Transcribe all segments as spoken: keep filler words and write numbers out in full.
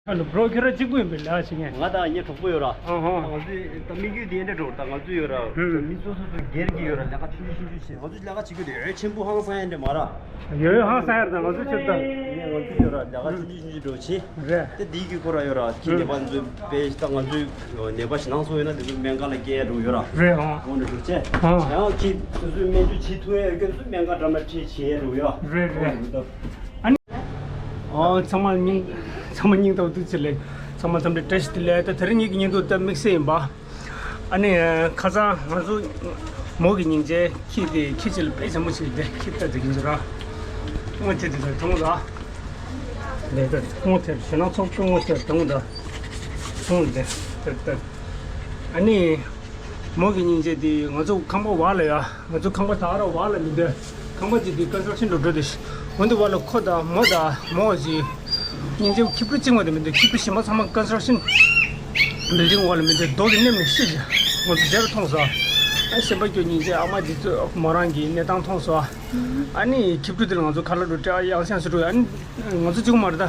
ཁ་ལོ་བྲོ་ཁྱོད་ར་གཅིག་པུ་ཡིན་པའི་ལས་ཀ་བྱེད་མཁན། ང་དང་ངའི་གྲོགས་པོ་ཡོད་ར། ཨ་ཧོ། ང་ཚོའི་ད་དམིགས་ཡུལ་དེ་འདྲ་འགྲོ་ད་ང་ཚོ་ཡོད་ར། ཧུམ། མི་སོ་སོ་སོ་སྒེར་གྱི་ཡོད་ར། ལས་ཀ་ཆུང་ཆུང་ཆུང་ཆུང་བྱེད། ང་ཚོས་ལས་ཀ་བྱེད་རྒྱུ་དེ་ཨེ་ཆེན་པོ་ཧང་སང་ཡ་འདྲ་མ་ར། ཡོད་ཡོད་ཧང་སང་ཡ་ར། ད་ང་ཚོ་ཆུ་ད། ངས་ང་ཚོ་ཡོད་ར། ལས་ཀ་ཆུང་ཆུང་ཆུང་ཆུང་འགྲོ་བྱེད། རེད། དེ་དེའི་གི་ཁོ་ར་ཡོད་ར། ཁྱི་ནད་པ་ཚོ་དཔེ་ད་ང་ཚོའི་ནད་པ་ཞིག་ནང་སོང་ཡོད་ན་དེ་ཚོ་སྨན་ཁང་ལ་སྐྱེལ་ཡ་འགྲོ་ཡོད་ར། རེད་ཨང་། འོ་འདྲ་འགྲོ་བྱེད། ཨང་། ཡང་ཁྱི་སོ་སོའི་སྨན་བཅོས་བྱེད་ཐུབ་ཡ་ཡོད་མཁན་ཚོ་སྨན་ཁང་འདྲ་མ་ཁྲིད་བྱེད་ཡ་འགྲོ་ཡོད་ར། རེད་རེད། འོ་འདྲ་འགྲོ་ད། ཨ་ནི། ཨོ། ཚང་མ་སྙིང་ཚང་མ་སྙིང་ཐག་པ་ཐུགས་རྗེ་ཆེ་ལེ། ཚང་མ་འཚམས་འདྲི་བཀྲ་ཤིས་བདེ་ལེགས། ད་དེ་རིང་ངེད་ཀྱི་བརྙན་ཐུང་ད་དམིགས་བསལ་ཡིན་པ། ཨ་ནི་ཁ་སང་ང་ཚོ་མོ་གི་སྙིང་རྗེ་ཁྱི་དེ་ཁྱི་ཅིག་ལ་དཔེ་བྱམས་པོ་བྱས་ཏེ་ཁྱི་ལྟ་བྱེད་ཀྱིན་འདུག་ར། སྔོ་ཁྱི་དེ་ཚོ་གྲོངས་ལ། ལས་ད་སྔོ་ཁྱི་ཞེ་ན་ཚོགས་ཀྱི་སྔོ་ཁྱི་གྲོངས་ད། གྲོངས་ཏེ་ད་ད། ཨ་ནི། མོ་གི་སྙིང་རྗེ་དེ་ང་ཚོ་ཁང་པ་བར་ལ་ཡ། ང་ཚོ་ཁང་པ་ད་ར་བར་ལ་མི་འདུག་ཁང་པ་དེ་དེ་ཀོན་སི་ཊྲག་ཤན་འགྲོ་འགྲོ་དེ་འོན་ཏེ་བར་ལ་ཁོ་དང་མོ་དང་མོ་གི་སྙིང་རྗེ་ཁྱི་ཕྲུག་གཅིག་མ་དེ་མི་འདུག་ཁྱི་ཕྲུག་གཞན་པ་ཚང་མ་ཀོན་སི་ཊྲག་ཤན་བིལ་ཌིང་བར་ལ་མི་འདུག་རྡོ་གི་སྣེ་མི་ཤི་ཞིག་ང་ཚོ་མཇལ་རུ་མཐོང་སོང་། ཨ་སེམས་པ་སྐྱོ། སྙིང་རྗེ་ཨ་མ་དེ་ཚོ་མོ་རང་གི་གནས་སྟངས་མཐོང་སོང་། ཨ་ནི་ཁྱི་ཕྲུག་དེ་ལ་ང་ཚོ་ཁ་ལག་འགྲོ་སྤྲད་ཡང་ཤང་སུ་འགྲོ། ཨ་ནི་ང་ཚོ་གཅིག་པུ་མ་རེད་ད།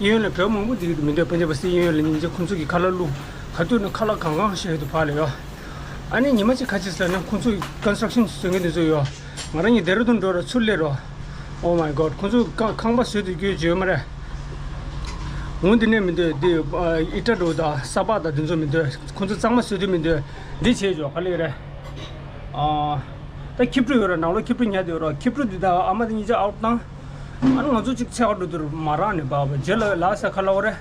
གཡས་གཡོན་ལ་བོད་མང་པོ་བསྡད་ཀྱི་འདུག་མི་འདུག་ཕན་ཆད་པ་སི་གཡས་གཡོན་ལ་སྙིང་རྗེ་ཁོང་ཚོ་གི་ཁ་ལག་བླུགས། ག་དུས་ནས་ཁ་ལག་གང་གང་ཤེས་འདུག་ཕར་ལ་ཡོད། ཨ་ནི་ཉི་མ་གཅིག་ཁ་ཆེ་ས་ནས་ཁོང་ཚོ་གི་ཀོན་སི་ཊྲག་ཤན་བཟོ་མཁན་དེ་ཚོ་ཡོད། ང་རང་གཉིས་ལྡེ་ར་ལྡུན་འགྲོ་ར་ཚུར་སླེབས་རོགས། Oh my God། ཁོང་ཚོ་ཁ་ཁང་པ་བཟོས་ཏེ་རྒྱུ་བརྗོད་མ་རེད། འོན་ཏེ་ནས་མི་འདུག་འདི་ཨི་ཊ་འགྲོ་དང་ས་པག་དང་དེ་ཚོ་མི་འདུག་ཁོང་ཚོ་གཙང་མ་བཟོས་ཏེ་མི་འདུག་འདི་བྱས་ཆོག་ག་ལེ་རེད། ཨ། ད་ཁྱི་ཕྲུག་ཡོད་ར། ནང་ལོགས་ཁྱི་ཕྲུག་ཉལ་དེ་ཡོད་ར། ཁྱི་ཕྲུག་འདི་དང་ཨ་མ་དེ་གཉིས་ཆ་ཨའུ་ཊི་བཏང་། ཨ་ནི་ང་ཚོ་གཅིག་ཚེ་ག་འགྲོ་དུས་མ་རག་ནས་བབ་རྗེས་ལ་ལ་ས་ཁ་ལ་བ་རེད།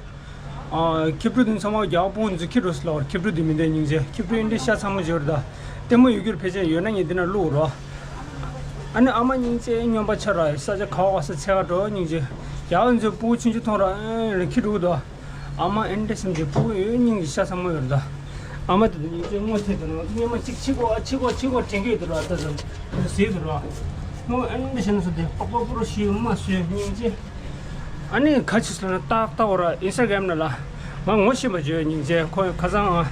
ཨ། ཁྱི་ཕྲུག་དེ་ཚང་མ་རྒྱ་བ་སྤུན་ཚོ་ཁྱི་འགྲོ་སི་ལ་བར་ཁྱི་ཕྲུག་དེ་མི་འདའ་སྙིང་རྗེ། ཁྱི་ཕྲུག་ཨིན་འདྲ་ཤ་ཚ་མོ་བྱོས་ར། ད་ལྟད་མོ་ཡོད་རྒྱུར་ཕལ་ཆེར་ཡོད་ན་ངས་འདི་ན་བླུག་རོགས། ཨ་ནི་ཨ་མ་སྙིང་རྗེ་སྨྱོན་པ་ཆ་ར་ས་ཆ་ག་བ་ས་ཚེ་ག་འགྲོ་སྙིང་རྗེ། རྒྱ་བ་ཚོ་སྤུ་གུ་ཆུང་ཆུང་མཐོང་ར་ཨེ་ཁྱི་འགྲོ་གི་འདུག་ཨ་མ་ཨེ་འདྲ་སེམས་ཅན་སྤུ་གུ་ཡོད་སྙིང་རྗེ་ཤ་ཚ་མོ་ཡོད་ར་ད། ཨ་མ་དེ་ཚོ་སྙིང་རྗེ་སྔོ་ཚེ་དེ་ནང་སྙེ་མ་གཅིག་ཕྱི་གོ་ཨ་ཕྱི་གོ་ཕྱི་གོ་དྲན་གི་ཡོད་དུ་ར། ད་ཚོ་ཟེར་དུ་ར། སྔོ་ཨེ་འདྲ་ཞེ་ན་སོ་དེ་པག་པག་པུ་རུ་ཤི་མ་སོས་སྙིང་རྗེ། ཨ་ནི་ཁ་ཆེ་སོང་ན་ཏག་ཏག་འོ་ར་ཨིན་སི་ཊ་གྷ་རམ་ནང་ལ་ང་ངོ་ཤེས་པ་བརྗོད་སྙིང་རྗེ། ཁོ་ཁ་སང་ང་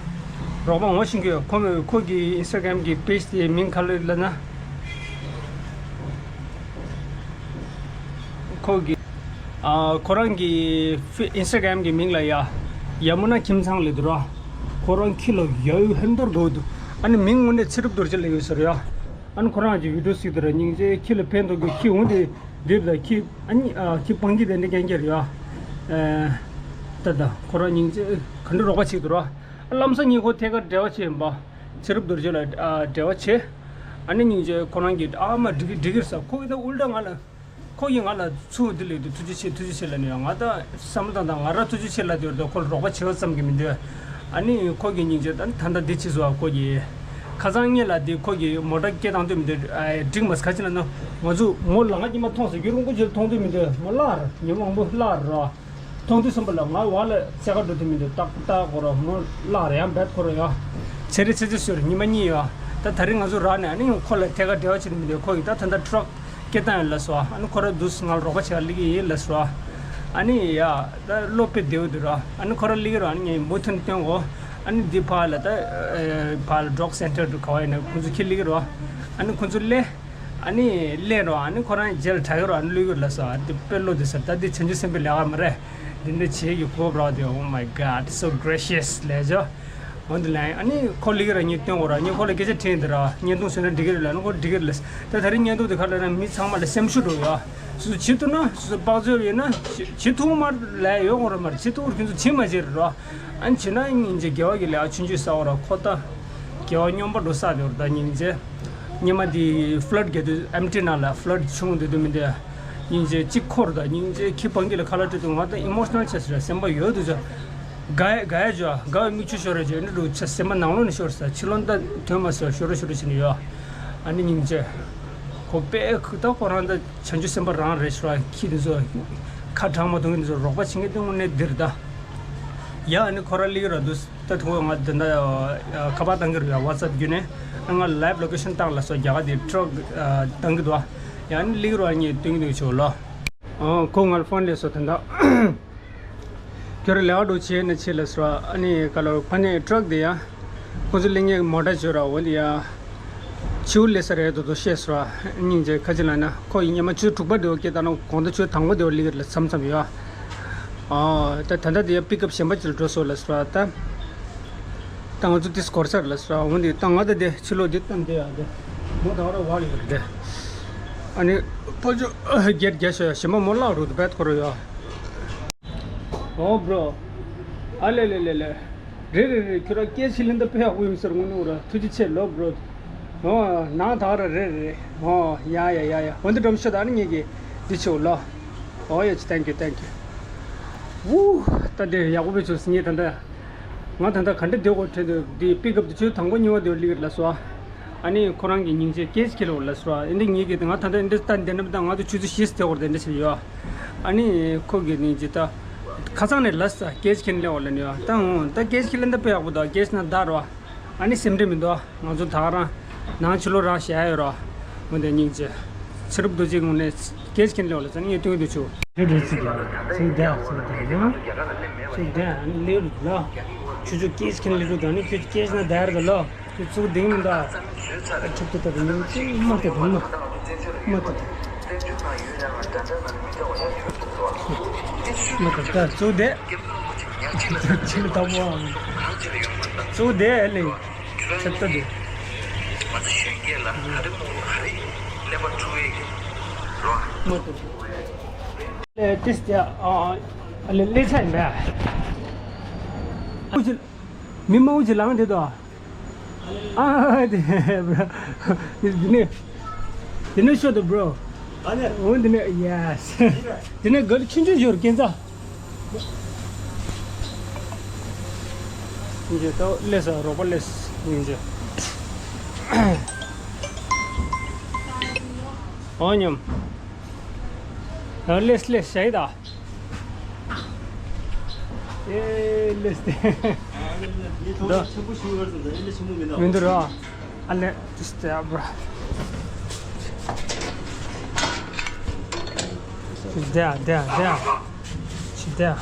རོགས་པ་ངོ་ཤེས་ཀྱི་ཡོད། ཁོ་མོས་ཁོ་གི་ཨིན་སི་ཊ་གྷ་རམ་གི་པེ་ཇི་དེ་མིང་ག་ལ་ལབ་ན། ཁོ་གི་ཨ་ཁོ་རང་གི་ཨིན་སི་ཊ་གྷ་རམ་གི་མིང་ལ་ཡ་ཡ་མུ་ན་ཁྱིམ་ཚང་ལབ་འདུག་ར། ཁོ་རང་ཁྱི་ལ་ཡ་ཡུ་ཧན་དོར་དགོས་འདུག་ཨ་ནི་མིང་དངོས་གནས་ཚེ་རབས་རྡོ་རྗེ་ལབ་ཡོད་ཟེར་ཡ། ཨ་ནི་ཁོ་རང་གི་བི་ཌིའོ་གཟིགས་དུས་ར་སྙིང་རྗེ་ཁྱི་ལ་ཕན་ཐོགས་ཀྱི་ཁྱི་འོང་དེ་འདིར་ད་ཁྱི་ཨ་ནི་ཨ་ཁྱི་སྤང་ཁྱི་དེ་འདྲ་རྐྱང་རྐྱང་རེད་ཡ། ཨ་ད་ད་ཁོ་རང་སྙིང་རྗེ་ག་འདྲ་རོགས་པ་བྱེད་འདུག་ར། ལམ་སང་ངས་ཁོ་ཐད་ཀར་འབྲེལ་བ་བྱས་ཡིན་པ། ཚེ་རབས་རྡོ་རྗེ་ལ་ཨ་འབྲེལ་བ་བྱས། ཨ་ནི་སྙིང་རྗེ་ཁོ་རང་གིས་ཨ་མ་འགྲིག་གི་འགྲིག་གི་རེད་ཟེར། ཁོ་གིས་ད་ཨུལ་ཊ་ང་ལ། ཁོ་གིས་ང་ལ་ཚུར་འདི་ལབ་དུས་ཐུགས་རྗེ་ཆེ་ཐུགས་རྗེ་ཆེ་ལབ་ནས་ཡོད། ང་ད་བསམ་བློ་བཏང་དང་ང་རང་ཐུགས་རྗེ་ཆེ་ལབ་དུས་ད་ཁོ་ལ་རོགས་པ་བྱེད་པ་ཙམ་གྱིས་མི་འདོད། ཨ་ནི་ཁོ་གིས་སྙིང་རྗེ་ད་ད་ལྟ་འདི་བྱས་སོང་། ཁོ་གིས་ཁ་སང་ངེད་ལ་འདི་ཁོ་གིས་མོ་ཊ་སྐད་བཏང་དུས་མི་འདོད་ཨ་འགྲིག་མ་སོང་། ག་ཅི་ལབ་ན་ང་ཚོ་མོ་ལ་ང་སྐྱིད་མ་མཐོང་ཟེར་རྒྱུ་རུང་ཀུ་ཅིར་མཐོང་དུས་མི་འདོད་མོ་གླགས་རེད། ཉི་མ་མང་པོ་གླགས་རེད་རོ། མཐོང་དུས་གསུམ་པ་ལ་ང་བ་ལ་ཚེ་ག་འགྲོ་དུས་མི་འདུག་ཏག་ཏག་གོ་ར་མོ་གླགས་རེ་ཡང་བེད་ཁོ་ར་ཡ། ཚེ་རེ་ཚེ་ཚེ་ཤོར་ཉི་མ་གཉིས་ཡ། ད་ད་རིང་ང་ཚོ་རག་ནས་ཨ་ནི་ཡང་ཁོ་ལ་ཐད་ཀར་འབྲེལ་བ་བྱེད་དུ་མི་འདུག་ཁོ་གིས་ད་ད་ལྟ་ཊྲག་སྐད་བཏང་ཡོད་ལབ་སོང་། ཨ་ནི་ཁོ་ར་འདུག་ང་ལ་རོགས་པ་བྱེད་ག་སླེབས་ཀྱི་ཡིན་ལབ་སོང་། ཨ་ནི་ཡ་ད་བློ་དཔེ་བདེ་བོ་འདུག་ར། ཨ་ནི་ཁོ་ར་སླེབས་ཀྱི་ར། ཨ་ནི་ངས་མུ་མཐུད་ནས་སྟོན་གོ། ཨ་ནི་འདི་ཕར་ལ་ད་ཕར་ལ་ཌོག་སེན་ཊར་དུ་ག་བ་ཡིན་ན་ཁོང་ཚོ་ཁྱི་སླེབས་ཀྱི་ར། ཨ་ནི་ཁོང་ཚོ་སླེབས། ཨ་ནི་སླེབས་རོགས། ཨ་ནི་ཁོ་རང་རྗེས་ལ་གྲགས་ཀྱི་རོགས། ཨ་ནི་ལུས་ཀྱི་ལ་སོ། ཨ་དེ་དཔེ་བློ་བདེ་ས་རེད། ད་འདི་བྱང་ཆུབ་སེམས་དཔའི་ལས་ཀ་མ་རེད། འདི་འདྲ་བྱེད་ཀྱི་གོ་བ་རོགས་དེ། Oh my God, so gracious ལས་ཆོག་འོ་འདི་ལ་ཨ་ནི་ཁོ་སླེབས་ཀྱི་རོགས། ངས་སྟོན་གོ་རོགས། ངས་ཁོ་ལ་སྐད་ཆ་དྲིས་ཡིན་དེ་རོགས། བརྙན་ཐུང་བཟོས་ན་འགྲིག་གི་རེད་ལབ་ན་ཁོ་འགྲིག་གི་རེད་ལབ། ད་ད་རིང་བརྙན་ཐུང་དེ་ག་ལབ་ན་མི་ཚང་མ་ལ་སེམས་ཤུགས་འགྲོ་ཡོད། སོ་སོ་བྱེད་ཐུབ་ན་སོ་སོ་དཔག་ཚོད་ཡོད་ན་བྱེད་ཐུབ་མ་ལས་ཡོད་གོ་ར་མ་རེད། བྱེད་ཐུབ་ཁོ་ར་ཁྱོད་ཚོ་བྱེད་མ་བྱེད་རེད་རོགས། ཨ་ནི་བྱེད་ན་སྙིང་རྗེ་དགེ་བ་གི་ལས་ཀ་ཆུང་ཆུང་བསགས་ར། ཁོ་ད་དགེ་བ་སྙོམས་པོ་འགྲོ་བསགས་དེ་བར་ད་སྙིང་རྗེ། སྙེ་མ་དེ་ཕ་ལོཌ་རྒྱག་དུས་ཨེམ་ཊི་ནང་ལ་ཕ་ལོཌ་ཆུང་དེ་དུ་མི་འདུག་སྙིང་རྗེ་གཅིག་འཁོར་ད་སྙིང་རྗེ་ཁྱི་སྤང་ཁྱི་ལ་ཁ་ལག་སྤྲད་དུས་ང་ད་ཨི་མོ་ཤི་ནལ་ཆགས་སོང་ར། སེམས་པ་ཡོད་དུ་ཆ་དགའ་ཡ་དགའ་ཡ་བྱོས། དགའ་བའི་མིག་ཆུ་ཤོར་ར་བྱོས། འདི་འདྲ་བྱས་སེམས་པ་ནང་ལོགས་ནས་ཤོར་ས། ཕྱི་ལོགས་ད་དོན་མ་སོང་ཤོར་ར་ཤོར་ར་བྱས་ནས་ཡོད། ཨ་ནི་སྙིང་རྗེ་ཁོ་དཔེ་ཁུ་ད་ཁོ་རང་ད་བྱང་ཆུབ་སེམས་དཔའ་རང་རེད་ཤོར་བ། ཁྱི་འདི་ཚོ་ཁ་གྲག་མ་གཏོང་གི་འདི་ཚོ་རོགས་པ་བྱེད་མཁན་དེ་དངོས་གནས་འདིར་ད། ཡ་ཨ་ནི་ཁོ་ར་སླེབས་ཀྱི་ར་འདུག་ད་ཐུག་ང་དེ་འདྲ་ཁ་པར་བཏང་གི་རེད་ཡ། ཝ་ཊི་སེབ་བརྒྱུད་ནས། ཨ་ང་ལའིབ་ལོ་ཀེ་ཤན་བཏང་ལ་སོ་རྒྱ་གར་དེ་ཊྲག་བཏང་གི་འདུག་ཡ་ཨ་ནི་སླེབས་ཀྱི་ར་ངས་སྟོན་གི་འདུག་ཆོག་ལོ། ཨ་ཁོ་ང་ལ་ཕོན་སླེབས་སོང་། དེ་འདྲ་ཁྱོད་ར་ལས་ཀ་འགྲོ་བྱེད་ན་བྱེད་ལ་སོ། ཨ་ནི་ག་ལ་ཕ་ནས་ཊྲག་དེ་ཡ་ཁོ་ཚོ་སླེབས་ངེས་མོ་ཊ་བྱོས་ར། འོ་དེ་ཡ་ཕྱི་པོ་སླེབས་ས་རེད་དོ་དོ་བཤད་སོ། སྙིང་རྗེ་ཁ་ཅིག་ལ་ན་ཁོ་ཡིན་སྙེ་མ་ཆུ་དྲུག་པ་དེ་བ་སྐད་བཏང་ན་གོང་ད་ཆུ་དང་པོ་དེ་བ་སླེབས་ཀྱི་ར་ལ་མཚམས་མཚམས་ཡོད། ཨ་ད་ད་ལྟ་དེ་པིག་ཨབ་གཞན་པ་ཅིག་ལ་འགྲོ་སོང་ལབ་སོང་ད། ད་ང་ཚོ་དེ་སྐོར་ས་ལབ་སོང་འོ་འདི་ད་ང་ད་དེ་ཕྱི་ལོགས་དེ་ད་འདི་ཡ་དེ་མོ་ད་བར་བར་ཡོད་རེད། ཨ་ནི་ཕོ་ཅོ་གེཊ་རྒྱག་ཤོག་ཡ། གཞན་པ་མོ་བརླག་འགྲོ་འདུག་བེད་ཁོ་རོ་ཡ། ཨོ་བྷྲོ། ཨ་ལེ་ལེ་ལེ་ལེ། རེད་རེད་རེད། ཁྱོད་རང་སྐད་ཆ་ལེན་ད་དཔེ་ཡག་པོ་ཡིན་ཟེར་དངོས་གནས་ར་ཐུགས་རྗེ་ཆེ་ལོ་བྷྲོ། ཨོ་ནང་ད་ར་རེད་རེད། ཨོ་ཡ་ཡ་ཡ་ཡ། འོ་འདི་འགྲོ་མི་ཤོད་ད་ནི་ངེད་ཀྱི་འདི་ཆེ་བོ་ལོ། ཨོ་ཡ་ཆི། Thank you, thank you. ཝུ། ད་འདི་ཡག་པོ་བྱུང་སོང་ངས་ད་ལྟ། ང་ད་ལྟ་ག་འདྲ་སྡོད་དགོས་དྲན་འདུག་འདི་པིག་ཨབ་འདི་ཆུ་དང་པོ་གཉིས་པ་འདི་སླེབས་ལ་སོ། ཨ་ནི་ཁོ་རང་གི་སྙིང་རྗེ་སྐད་ཆ་ཁྱེར་ལོ་ལ་སོ། ཨ་འདི་ངེད་ཀྱི་ང་ད་ལྟ་འདི་ལྟ་འདི་འདྲ་མི་ད་ང་ཚོ་ཆུ་ཚོད་བཞི་སྡོད་དགོས་རེད་འདི་འདྲ་བྱས་ཡོད། ཨ་ནི་ཁོ་གི་སྙིང་རྗེ་ད། ཁ་སང་ནས་ལ་ས་སྐད་ཆ་ཁྱེར་སླེབས་ལ་ནི་ཡོད་ད། འོ་ད་སྐད་ཆ་ཁྱེར་ལ་འདི་དཔེ་ཡག་པོ་འདུག་སྐད་ཆ་ན་ད་རོ། ཨ་ནི་སེམས་ཁྲལ་མི་འདུག་ང་ཚོ་ད་ག་རང་ནང་ཕྱི་ལོགས་རང་བཞག་ཡོད་རོ། འོ་དེ་སྙིང་རྗེ། ཕྱི་རབས་རྡོ་རྗེ་ངོས་ནས་སྐད་ཆ་ཁྱེར་ལེའོ་ལ་ཙང་ངས་སྟོན་གྱི་འདུག་ཆུ། ཆུ་རེད་ཚིག་ཡ། ཚིག་དེ་ཡ་ཚིག་དེ་ཡ། ཚིག་དེ་ཡ་ལེའུ་རེད་ལ། ཆུ་ཆུ་སྐད་ཆ་ཁྱེར་ལེ་རུ་དང་ནི་ཁྱོད་སྐད་ཆ་ན་དར་གི་ལ། ཁྱོད་ཚུགས་ལྡིང་མི་འདུག་ཨ་ཁྱོད་ཏུ་ལྟ་བུ་ཉིན་གཅིག་མ་ལྟ་བུ་མ། མ་ལྟ་བུ། མ་ལྟ་བུ་ད་ཚུགས་དེ། ཆུ་ལ་ལྟ་བུ་ཨང་། ཚུགས་དེ་ལེ། ཆབ་ཏུ་འདུག་མ་ཏི་ཏིས་ཏེ་ཨ་ཨ་ལེ་ལེ་ཚ་ཡིན་པས། མི་མང་པོ་ཅིག་ལངས་དེ་དོ། ཨ་དེ་འདི་ནས་འདི་ནས་ཤོད་དོ་བྷྲོ། ཨ་ནི་འོ་འདི་ནས་ཡེ་སི། འདི་ནས་ག་ལ་ཆུང་ཆུང་ཡོད་རེད་སྐྱེན་ཚ། ཉིན་ཅིག་ལྟ་བ་སླེབས་ས་རོགས་པ་སླེབས་ཉིན་ཅིག་ཨོ་ཉམས། ཨ་སླེབས་སླེབས་ཞེ་ད། ཨེ་སླེབས་ཏེ། ངས་ཐོག་ཆེན་པོ་ཞིག་ཡོད་ཟེར་ད་ཨེ་ལེ་ཆེན་པོ་མི་འདུག་མི་འདུག་ར། ཨ་ལེ། Just there, bro. She's there, there, there. She's there.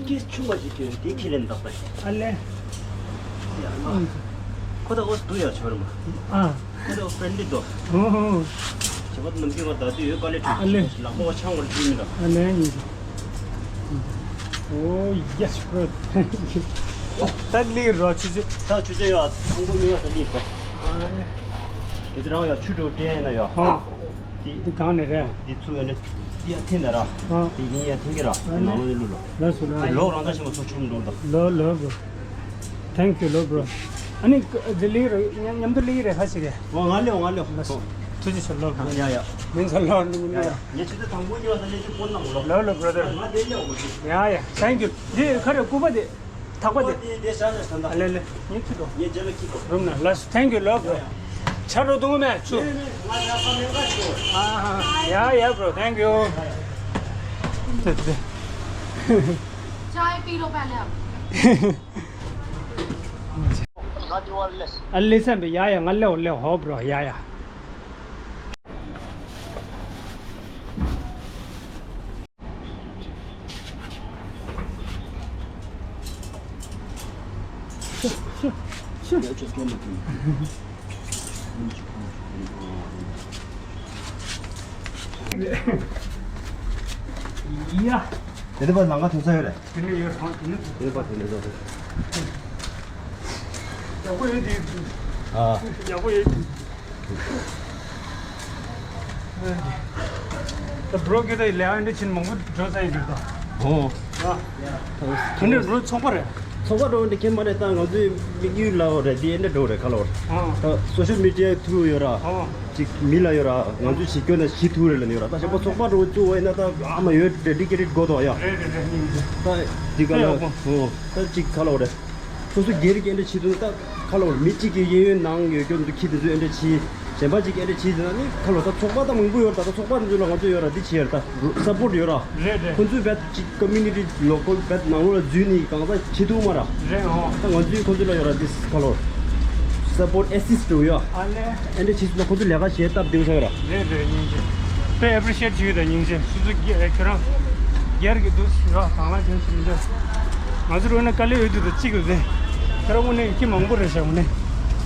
སྐད་ཆུང་བ་ཞིག་གྱོན་དེ་ཁྱེར་ལེན་བདག་པ་ཞིག་ཨ་ལེ། ཁོ་ད་འོ་དུ་ཡ་ཆོར་མ། ཨ། ཁོ་ད་འོ་ཕྲེན་ལི་དོ། ཨོ་ཧོ། ཁྱེད་པ་ནམ་རྒྱུན་ང་ད་དུས་ཡོད་དཀའ་ལས་ཨ་ལེ། ཁྲིད་ལག་པ་བ་ཆང་བར་ཅི་མི་འདྲ། ཨ་ལེ་ཡིན། Oh yes, bro. Thank you. ད་ལི་རོ་ཆུ་ཆུ། ད་ཆུ་ཆུ་ཡ་ཚང་པོ་མི་ཡ་ད་ལི་གོ། ཨ་ལེ། དེ་ཚོ་རང་ཡ་ཆུ་འགྲོ་དྲན་ཡ་ན་ཡ། ཧོ། དེ་དེ་གང་ནས་རེད། དེ་ཚུ་ཡ་ནས་དེ་ཡ་འཐེན་ད་ར། ཨ། དེ་ཡིན་ཡ་འཐེན་གི་ར། ཨ་དེ་ནང་ལོ་ནས་ལུ་ལོ། ལ་སུ་ལ། དེ་ལོག་རང་ད་ཞིག་མ་ཚོ་ཆུམ་འགྲོ་ད། ལོ་ལོ་བོ། Thank you ལོ་བོ། ཨ་ནི་དེ་ལི་རེ་མཉམ་དུ་ལི་རེ་ཁ་ཞིག་རེད། ཨོ་ང་ལེ་ང་ལེ། ཐུགས་རྗེ་ཆེ་ལོ་བོ། ཡ་ཡ། མིན་ཚ་ལོ་ནི་མིན་ཡ་ཡ། ཡ། ངས་ཆུ་ཚོད་དང་པོ་ཉི་བ་ད་ལེ་ཆུ་ཕོན་ནང་ལོ། ལོ་ལོ་བོ་རེད། ང་དེ་ལེ་འོ་གི། ཡ་ཡ། Thank you འདི་ཁ་རེ་སྐུད་པ་དེ། ཐག་པ་དེ། ཨོ་དེ་དེ་ཤ་ཤ་ད་ད། ཨ་ལེ་ལེ། ངས་ཁྱི་དོ། ངས་རྗེས་ལ་ཁྱི་དོ། རུམ་ན་ལ་སུ་thank you ལོ་བོ། ཆ་རོ་དུང་མེ་ཆུ། ངས་ངས་ང་ཡ་ཁ་མེད་ག་ཆུ། ཨ་ཧ་ཡ་ཡ་བྷྲོ། Thank you. དེ་དེ། चाय P low पहले आप। ཨ་ལེ་སམ་པེ་ཡ་ཡ་ང་ལེའོ་ལེའོ་ཧོ་བྷྲོ་ཡ་ཡ། ཡ། དེ་ནས་པ་ལང་ཀ་ཐོན་ས་ཡོད་རེད། དེ་ནས་ཡོད་རང་དེ་ནས། དེ་ནས་པ་དེ་ནས་ཟོ་རེད། ཡག་པོ་ཡོད་དེ། ཨ། ཡག་པོ་ཡོད་དེ། ད་བྷྲོ་གི་ད་ལས་ཨ་འདྲ་ཆེན་མང་པོ་འགྲོ་ས་ཡིན་འདུག་ད། ཨོ། ཨ། ད་འདི་བྷྲོ་ཚོགས་པ་རེད། ཚོགས་པ་འགྲོ་འདི་ཁྱེད་མ་རེད་ད་ང་ཚོའི་དམིགས་ཡུལ་ལ་འོ་རེད་འདི་ཨེ་འདྲ་འགྲོ་རེད་ཁ་ལོ། ཨ། ད་social media through ཡོད་ར། ཨ། ཅིག་མི་ལ་ཡོད་ར་ང་ཚོའི་གཞིས་ཀྱོན་ན་གཞིས་ཐུག་རེད་ལ་ནི་ཡོད་ར་ད་གཞན་པ་ཚོགས་པ་འགྲོ་བཙུགས་བ་ཡིན་ན་ད་ཨ་མ་ཡོད་dedicated དགོས་དོ་ཡ། རེད་རེད་རེད་ཡིན་གྱི། ད་འདི་ག་ལ་ཨོ་ད་ཅིག་ཁ་ལོ་རེད། སོ་སོ་སྒེར་གྱི་ཨེ་འདྲ་བྱེད་དུས་ད་ཁ་ལོ་མི་གཅིག་གི་གཡས་གཡོན་ནང་ཡོད་སྐྱོན་དུ་ཁྱི་དེ་ཚོས་ཨེ་འདྲ་བྱེད། གཞན་པ་གཅིག་གིས་ཨེ་འདྲ་བྱེད་ཟེར་ན་ནི་ཁ་ལོ་ད་ཚོགས་པ་ད་མང་པོ་ཡོད་རེད་ད། ད་ཚོགས་པ་དེ་ཚོ་ལ་ང་ཚོ་ཡོད་ར་འདི་བྱེད་ཡ་རེད་ད་support ཡོད་ར། རེད་རེད། ཁོ་ཚོས་བད་གཅིག་community local བད་ནང་ལོགས་ལ་འཛུལ་ནི་གང་ཟག་བྱེད་ཐུབ་མ་ར། རེད་ཨོ། ད་ང་ཚོས་ཁོ་ཚོ་ལ་ཡོད་ར་འདི་ཁ་ལོ་support assist འགྲོ་ཡ། ཨ་ལེ། ཨེ་འདྲ་བྱེད་ཟེར་ན་ཁོ་ཚོ་ལས་ཀ་བྱེད་སྟབས་བདེ་པོ་ཆགས་ཡོད་ར། རེད་རེད་སྙིང་རྗེ། དཔེ་appreciate བྱེད་ཡོད་ད་སྙིང་རྗེ། སོ་སོ་སྒེར་ཁྱོད་རང་སྒེར་གྱི་འདུག་ཡོད་དང་བླངས་ཅན་ཞིག་མི་འདུག་ང་ཚོ་རོལ་ན་དཀའ་ལས་ཡོད་དུས་ད་གཅིག་ཡོད་ཟེ། ཁྱོད་རང་དངོས་གནས་ཁྱི་མང་པོ་རེད་ཤག་དངོས་གནས།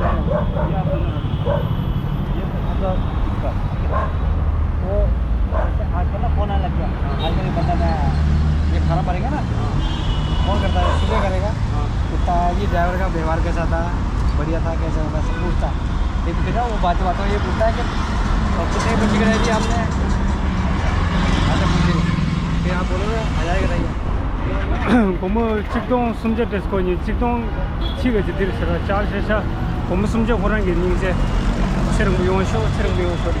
ये तो मतलब, ये तो मतलब इसका, वो जैसे आजकल ना फोन आने लग गया। हाँ। आजकल ये बंदा नया, ये फार्म भरेगा ना, हाँ। फोन करता है, सुबह करेगा। हाँ। कुत्ता है, ये ड्राइवर का व्यवहार कैसा था, बढ़िया था, कैसा था, सब पूछता है। ये पूछेगा, वो बात बात में ये पूछता है कि अब कितने बच्चे कराई थी आपने? ऐसा पूछेगा। फिर आप बोलोगे, हजार कराइए। སྒོར་མོ་གཅིག་སྟོང་སུམ་བརྒྱ་སྤྲད་ཁོ་གཉིས་གཅིག་སྟོང་ཕྱིས་ག་ཅིག་འདིར་ཟེར་བ་ཅར་ཤེ་ཤ། སྒོར་མོ་སུམ་བརྒྱ་ཁོ་རང་གི་སྙིང་རྗེ། ཚེ་རིང་པོ་ཡོང་ཤོག་ཚེ་རིང་པོ་ཡོང་ཤོག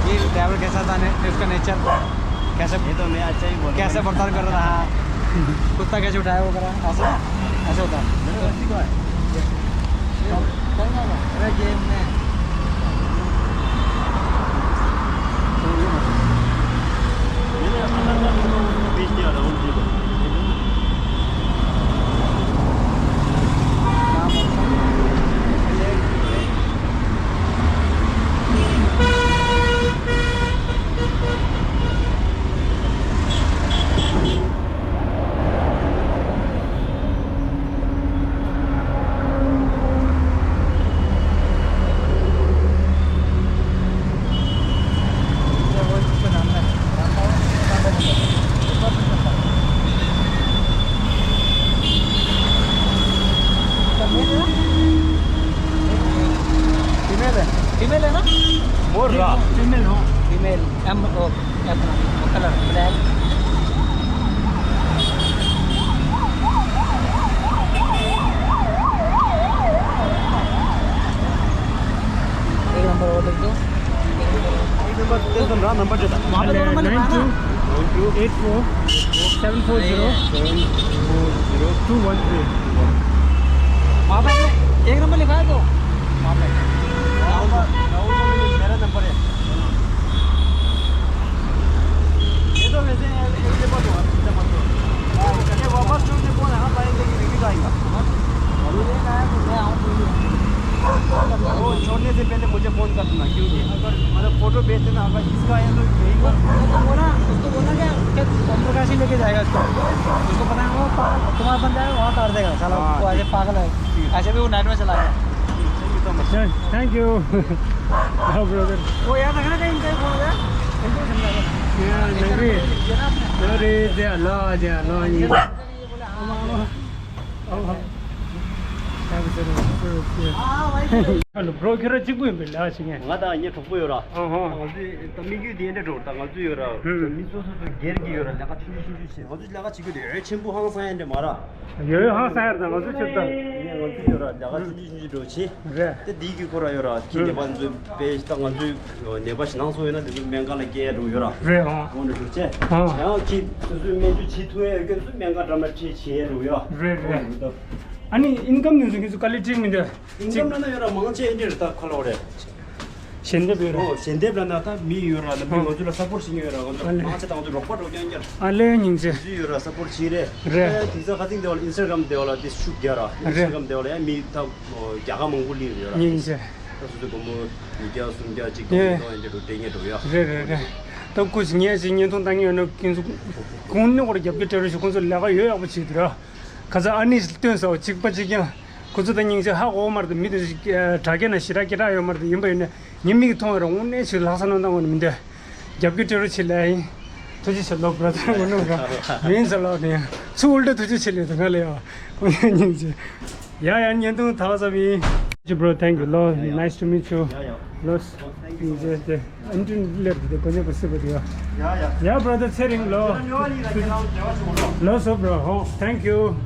ये ड्राइवर कैसा था ने, उसका नेचर कैसे, ये तो मैं अच्छा ही बोला। कैसे बर्ताव कर रहा था? कुत्ता कैसे उठाया वो करा, ऐसा, ऐसे होता है। मेरे को सिखा है। चल ना, अरे गेम में। फीमेल है, फीमेल है ना? बोल रहा। फीमेल हो। Female, M O, M colour black. तुम रहा नंबर जो था। वहाँ पे दो नंबर लिखा है ना? Nine two eight four seven four zero two one three। वहाँ पे एक नंबर लिखा है तो वहाँ पे। राहुल का, राहुल का मेरा नंबर है। ये तो वैसे अवेलेबल होगा, चिंता मत करो। ये वापस छोड़ने कौन है? हाँ, भाई, लेकिन रिव्यू आएगा। वो छोड़ने से पहले मुझे फोन कर देना, क्योंकि अगर मतलब फोटो भेज देना, अगर इसका है तो यही कर। उसको बोला, उसको बोला क्या, क्या ओम प्रकाश ही लेके जाएगा इसको। उसको पता है वो पागल, तुम्हारा बन जाएगा, वहाँ उतार देगा साला। हाँ, वो ऐसे ठीक। पागल है। ठीक है। ऐसे भी वो नाइट में चला गया। Thank you so much. Thank you. Oh, brother. वो याद रखना कहीं इनका ही फोन है। इनको समझा देना। Yeah, नहीं, नहीं। ये ना आपने। अरे, दे अल्लाह, दे अल्लाह, ये। ཨ་ལོ། བྲོ་ཁྱོད་རང་གཅིག་པུ་ཡིན་པས་ལས་ཀ་བྱེད་མཁན། ང་དང་ངའི་གྲོགས་པོ་ཡོད་ར། ཨ་ཧོ། ང་ཚོས་ད་དམིགས་ཡུལ་དེ་འདྲ་འགྲོ་ད་ང་ཚོ་ཡོད་ར། ཧུམ། མི་སོ་སོ་སོ་སྒེར་གྱི་ཡོད་ར། ལས་ཀ་ཆུང་ཆུང་ཆུང་ཆུང་བྱེད། ང་ཚོས་ལས་ཀ་བྱེད་རྒྱུ་དེ་ཡོད་ཆེན་པོ་ཧང་སང་ཡ་འདྲ་མ་ར། ཡོད་ཡོད་ཧང་སང་ཡ་ར། ད་ང་ཚོ་ཁྱོད་ད། ངས་ང་ཚོ་ཡོད་ར། ལས་ཀ་ཆུང་ཆུང་ཆུང་ཆུང་འགྲོ་བྱེད། རེད། དེ་འདི་གི་སྐོར་ར་ཡོད་ར། ཁྱི་ནད་པ་ཚོ་དཔེ་ད་ང་ཚོའི་ནད་པ་ཞེད་སྣང་སོང་ཡོད་ན་དེ་ཚོ་སྨན་ཁང་ལ་སྐྱེལ་ཡ་འགྲོ་ཡོད་ར། རེད་ཨང་། འོང་འགྲོ་འགྲོ་བྱས། ཨང་། ཡང་ཁྱི་སོ་སོའི་སྨན་བཅོས་བྱེད་ཐུབ་ཡ་ཡོད་མཁན་ཚོ་སྨན་ཁང་འདྲ་མ་ཁྲིད་བྱེད་ཡ་འགྲོ་ཡོད་ར། རེད་རེད། འོང་འགྲོ་འགྲོ། ཨ་ནི་ཨིན་ཀམ་ནི་ཚོ་ཁྱེད་ཚོ་དཀའ་ལས་འཕྲད་མི་འདུག་ཨིན་ཀམ་ལ་ན་ཡོད་ར། མང་ཆེ་ཨིན་འདྲ་རེད། ད་ཁ་ལོ་རེད། ཞལ་འདེབས་ཡོད་ར། ཨོ་ཞལ་འདེབས་ལ་ན་ད་མི་ཡོད་ར། ལ་མི་ང་ཚོ་ལ་སཔོར་བྱེད་མཁན་ཡོད་ར། ང་ཚོ་ཨ་ལེ། མང་ཆེ་ད་ང་ཚོ་རོགས་པ་རོགས་རྐྱང་རྐྱང་ར། ཨ་ལེ་སྙིང་རྗེ། ཡོད་ར། སཔོར་བྱེད་རེད། རེད། དེ་ཚོ་ཁ་སང་དེ་བ་ལ་ཨིན་སི་ཊ་གྷ་རམ་དེ་བ་ལ་དེ་ཤུགས་རྒྱག་ར། རེད། ཨིན་སི་ཊ་གྷ་རམ་དེ་བ་ལ་ཡང་མི་ད་རྒྱ་གར་མང་པོ་སླེབས་ཡོད་ར། སྙིང་རྗེ། ད་སོ་སོ་སྒོར་མོ་ཉིས་བརྒྱ་སུམ་བརྒྱ་གཅིག་སྟོང་ཡེ། གཉིས་སྟོང་ཡན་ཆད་འགྲོ་སྤྲད་མཁན་འགྲོ་ཡ། རེད་རེད་རེད། ད་སྐུ་མཁྱེན་ངས་ཅིག་བརྙན་ཐུང་ལྟ་མཁན་ཡོད་ན་ཁྱེད་ཚོ་དངོས་གནས་ཁོ་རང་རྒྱབ་སྐྱོར་སྤྲད་རོགས་ཞུ། ཁོང་ཚོ་ལས་ཀ་ཡོད་ཡག་པོ་བྱེད་འདུག་ར། ཁ་སང་ཨ་ནི་སྟོན་ས་བ་གཅིག་པ་གཅིག་རྐྱང་། ཁོ་ཚོ་ད་སྙིང་རྗེ་ཧ་གོ་མ་རེད། མི་དེ་ཚོ་དྲ་རྒྱ་ན་ཞེ་དྲག་སྐད་གྲགས་ཡོད་མ་རེད། ཡིན་པ་ཡིན་ན་ངའི་མིག་མཐོང་བ་ར་དངོས་གནས་ཞིག་ལྷག་བསམ་རྣམ་དག་ངོ་ནས་མི་འདོད། རྒྱབ་སྐྱོར་སྤྲད་རོགས་བྱེད་ལབ་ཡིན། ཐུགས་རྗེ་ཆེ་ལོ། བྷ་ར་དར་ངོ་ནས་ར་མིན་ཟེར་ལབ་ནས་ཡང་ཚུར་ཨུལ་ཏ་ཐུགས་རྗེ་ཆེ་ལབ་འདུག་ང་ལ་ཡང་། ཁོང་ཚོ་སྙིང་རྗེ། ཡ་ཡ་བརྙན་ཐུང་ད་ག་ཙམ་ཡིན། Bro, thank you. ལོ། Nice to meet you. ཡ་ཡ། ལོ། སྙིང་རྗེ་དེ། ཨན་ཏྲིན་ལེབ་དེ་གོ་ཉེ་པ་སི་པ་དེ་ཡ། ཡ་ཡ། ཡ་བྷ་ར་དར་ཚེ་རིང་ལོ། ལོ་སོ་བྷ་ར། ཧོ། Thank you.